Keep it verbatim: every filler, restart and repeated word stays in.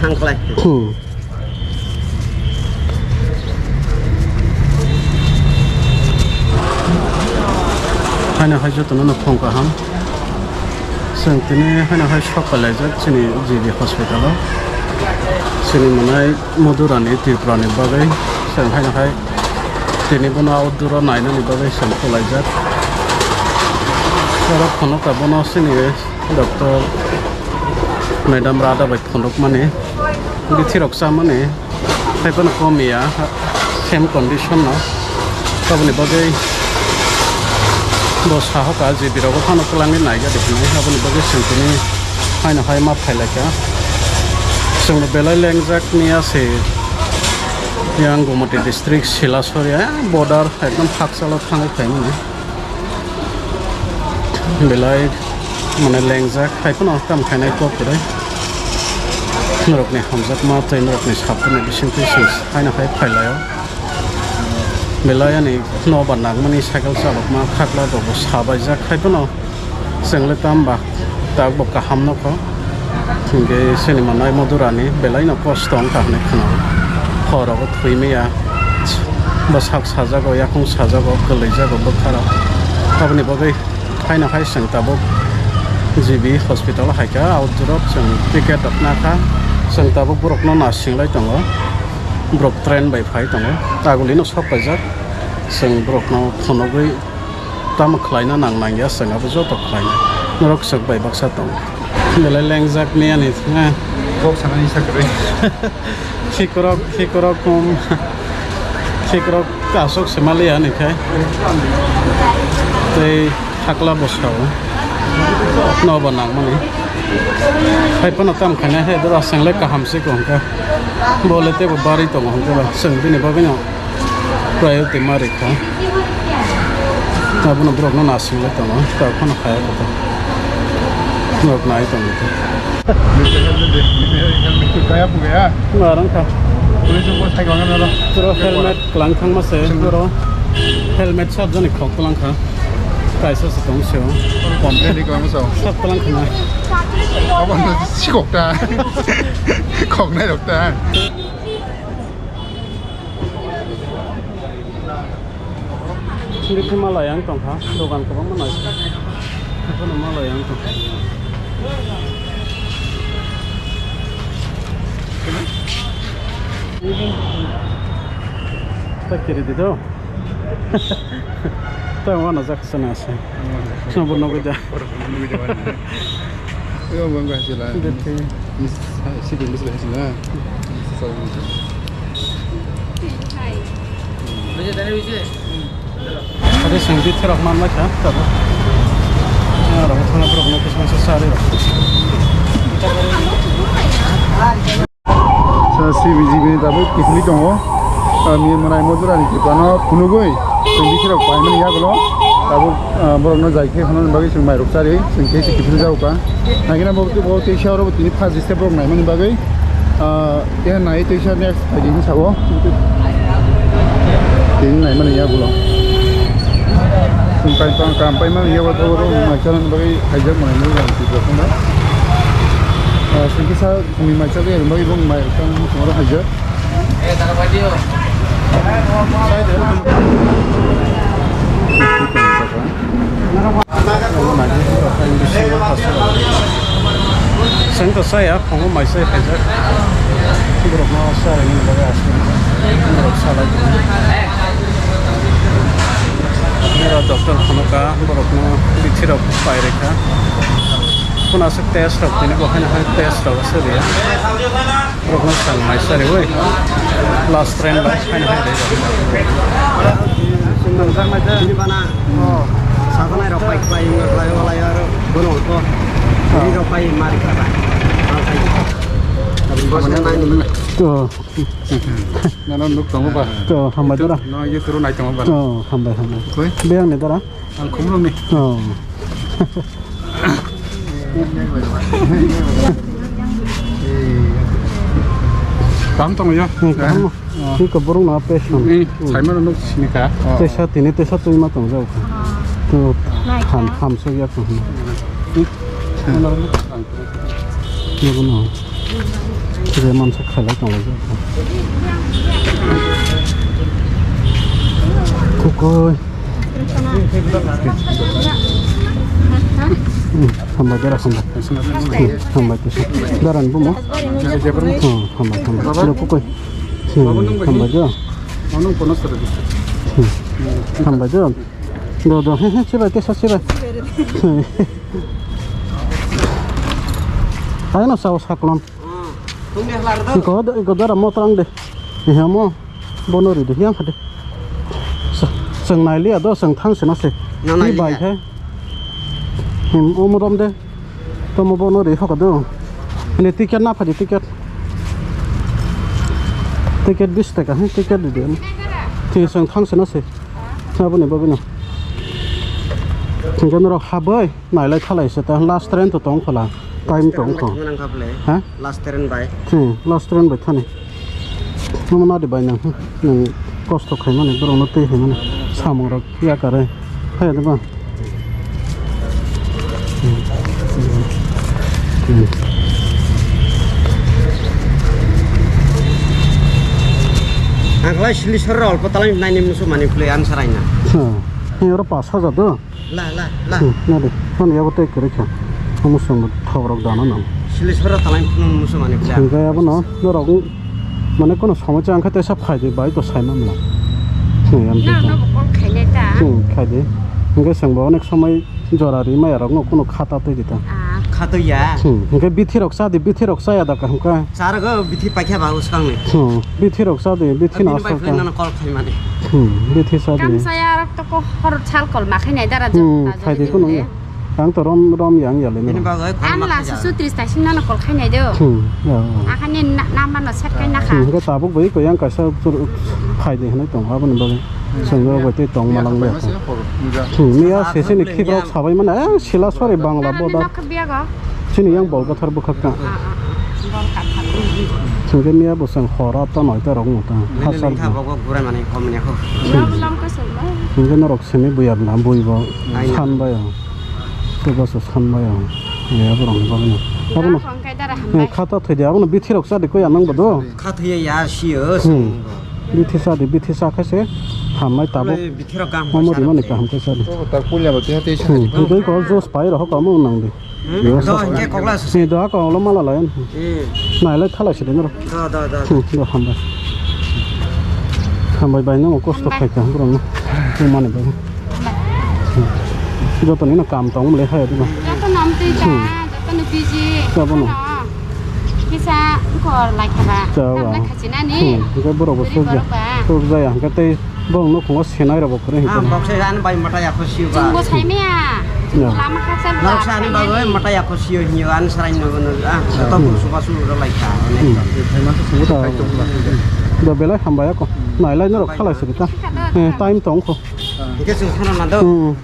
Thang khlai. Hmm. Haino hai jotono no phone kaham. Chwng tini haino hai sok pailaijak chini G B hospital o. Chini mwnai Madhurani Tripurani bagwi chwng haino hai tini bono outdoor o nainani bagwi chwng pailaijak. Oro phunukha bono chini Doctor Madam Radha bai phunukmani, bithi rok chamani, hai phano komiya, same condition no. Aboni bagwi bo sahoka je birok phano kwlangwi naijak hinwi, aboni bagwi chwng tini haino hai ma phailaikha. Chwngno belai lengjak niya se yang Gumati district Silasori, eh, border ekdom hakchalo thangwi phaimani. Belai mane lengjak, hai phano kam khainai kok kwrwi. Norokni hamjakma tei norokni sapni bisingtwi se haino hai phailaio. Belai ani nobar nangmani cycle chalokma khakla rokbo sabaijak, hai phano chwngli tamba takbo kaham nokho. Hinkhe chini mwnai Madhurani belaino kosto wngkha hinwi khwnao. Horogo thwimaya, bwsak sajago, yakung sajago, kwlwijago bwkharok. Aboni bagwi haino hai chwng tabuk G B hospital haikha, outdoor o chwng ticket rok nakha. Chwng tabuk borokno nasinglai tongo, borok train bai phai tongo, agulino sok paijak. Chwng borokno phunugwi tamo khlaina nang nangya, chwng abo joto khlaina. Norok chwk bai baksa tongo. Belai lengjak ni ani thangna. Kok sanani sakri. Khikrok, khikrok kum. Khikrok aswk se maliya ani khai. Tei hakla bwsao. Nobo nangmani. Hai phano tam khaina hai dora sengle kaham se ko hwnkha. Bole tebo bari tongo hwnkhe ba. Chwng bini bagwino. Priority ma rikha. Abono borokno nasinglai tongo, ta phano khaya kotha. Norok nai tongo. Helmet de, helmet de kaya pugaya. Narang kha. Police ko sai kanga nalo. Puro helmet klang thangma se, puro helmet sab jani khok klang kha. Kaisa se tong se. Complain ri kama sao. Sab klang kha na. Abo no sikok ta. Khok nai rok ta. Chini khe malai ang tongkha, dogan kwbangma nai. Bono malai ang tongkha. Ta kiri di do. Ta wana jak sana ase. Sabo nogoi da. Yo, bang, bang, sila. Dete. Mis-, ha, si, bin, mis, sila. Ade sengdi therok man lai kha, tabuk. Ya, rok thana borok no kisa misa sari rok. Sa C B G B ni tabuk kiphilwi tongo. Ah, mi mwnai Madhurani kiphilano phunugwi chwng bikhirok paimani yagulo tabuk, ah, borokno jai khe hwnani bagwi chwng mairok chari chwng khe se kiphilwi jago ka. Naikhe na bo, bo teisa oro bo tini first step borok naimani bagwi, ah, khe nai teisa next phaidi hinwi sabo. Tini naimani yagulo. Chwng kaisa kam paimani yago tabuk maichanani bagwi khaijak mwnai Madhurani kiphilok phano. Ah, chwng kisa Kumi mai chakya rimba ibong mai tang oro haijak. Sengto saya phongo mai sai haijak. Borok no sarai ni bagwi aswk borok salai. Nira doctor phano ka borok no bithi rok pai rikha. Phano aswk test rok tini bo haino hai test rok aswk riya. Borok no sang mai sari oi. Last train bai haino hai de. Sini bana. Oh. Satanai rok pai pai wng lai wng lai aro bono ko. Ni rok pai mari kha ba. To. Nana nuk tongo ba. To hambai dora. No ye turu nai tongo ba. To hambai hambai. Koi? Beyang ni dora. Ang khumlung ni. Oh. Kam tong yo. Hmm, kaham. Oh. Ki ko burung na patient. Ni, hmm, saimano nuk sini ka. Oh. Tesa tini tesa tui ma tong jau ka. To ham ham so ya ko. Hmm. Ano nuk. Ano nuk. Je mansa khalai tonglaijak. Kukui. Hmm, hambai dara hambai. Hmm, hambai tisa. Daran bumo. Hmm, hambai hambai. Dara kukui. Hmm, hambai dara. Hmm, hambai dara. Do do he he chibai tisa chibai. Ayano sao saklon. Iko, iko dara mo twlang de. Hamo bono ri de yang khade. Seng naili ado seng thang sena se. Ni bai khe. Him, omo rom de. Tomo bono ri hokado. Ini ticket na phadi ticket. Ticket bis taka, he ticket di de. Ti seng thang sena se. Aboni bagwino. Hingke norok habai nailai thalai se ta last train to tong phala time tong kho. Thangna nang kha bwle. Ha? Last train bai. Hmm, last train bai thani. Nomo nadi bai nang, nang kosto khaimani borokno twi khaimani samung rok yakare. Haya de ba. Ang khlai Silchar rok alpo talai nai ni musu mani play answer aina. Ni oro pas hajar do. La la la. Hmm, nadi. Ani yago tei kwrwi kha. Omo song thok rok dana nang. Silchar rok talai phunung musu mani play. Hingke abono norok mane kono somoi chang kha tesa phaidi bai to sai mamla. Hmm, yan. Na no call khainai ta. Hmm, khaidi. Hingke sengbo onek somoi jora ri maya rok no kono khata twi di ta. Ah. Khato ya. Hmm, hingke bithi rok sa di, bithi rok sa ya da kaham ka. Sar go bithi paikha ba usang ni. Hmm, bithi rok sa di, bithi na sa ka. Nang call khaimani. Hmm, bithi sa di. Kam saya rok to ko hor chal call ma khainai dara. Hmm, khaidi kono. Ang to rom rom yang ya le. Bini bagwi call ma khaija. An la susu tris ta sing nang call khainai do. Hmm, ya. Akhani number no set kai na kha. Hmm, hingke tabuk bai ko yang kaisa phai di hinai tong aboni bagwi. Sengno bai tei tong malang ya. Hmm, miya sese ni khikrok sabai mane, eh, sila sori Bangla border. Chini yang Bolgathar bwkhak ta. Sengke miya bo seng hora ta noi ta rok ta. Hasar. Kha bogo gurai mani kom ne kho. Sengke norok simi buyar na bui bo san bai ang. Suba se san bai ang. Ya borok ni bagwi. Abono. Khata thoi de abono bithi rok sa de koi anang bodo. Kha thoi ya siyo. Hmm. Bithi sa de, bithi sa khaise hamnai tabuk. Bithi rok gam. Momo di mani kaham khe sa de. To ta kulya ba te te sa. Hmm. Tei ko jos pai rok ka mo nang de. Hmm? Do hingke kokla se. Ni do ko lo mala layan. Hmm. Nai lai thalai se de noro. Do do do. Hmm, do hambai. Hambai bai no kosto khai ka borok no. Mani bai. Hmm. Joto ni no kam tong le hai de. Joto nam tei ta, joto no busy. Joto no. Kisa kor lai khaba. Kam lai khachi nani. Hmm, hingke borok bo sok ja. Sok ja ya hingke tei borok no khungo senai rok bo kwrwi hingke. Ah, bokse gan bai mata ya kho siyo ba. Jingbo sai maya. Ya. Lama khasa. Norok sa ani bagwi mata ya kho siyo hinyo an sarai no no. Ah, to ko suba su ro lai kha. Hmm. Do belai hambai ako. Nai lai norok khalai siri ta. Eh, time tong kho. Hingke sung khana na do. Hmm.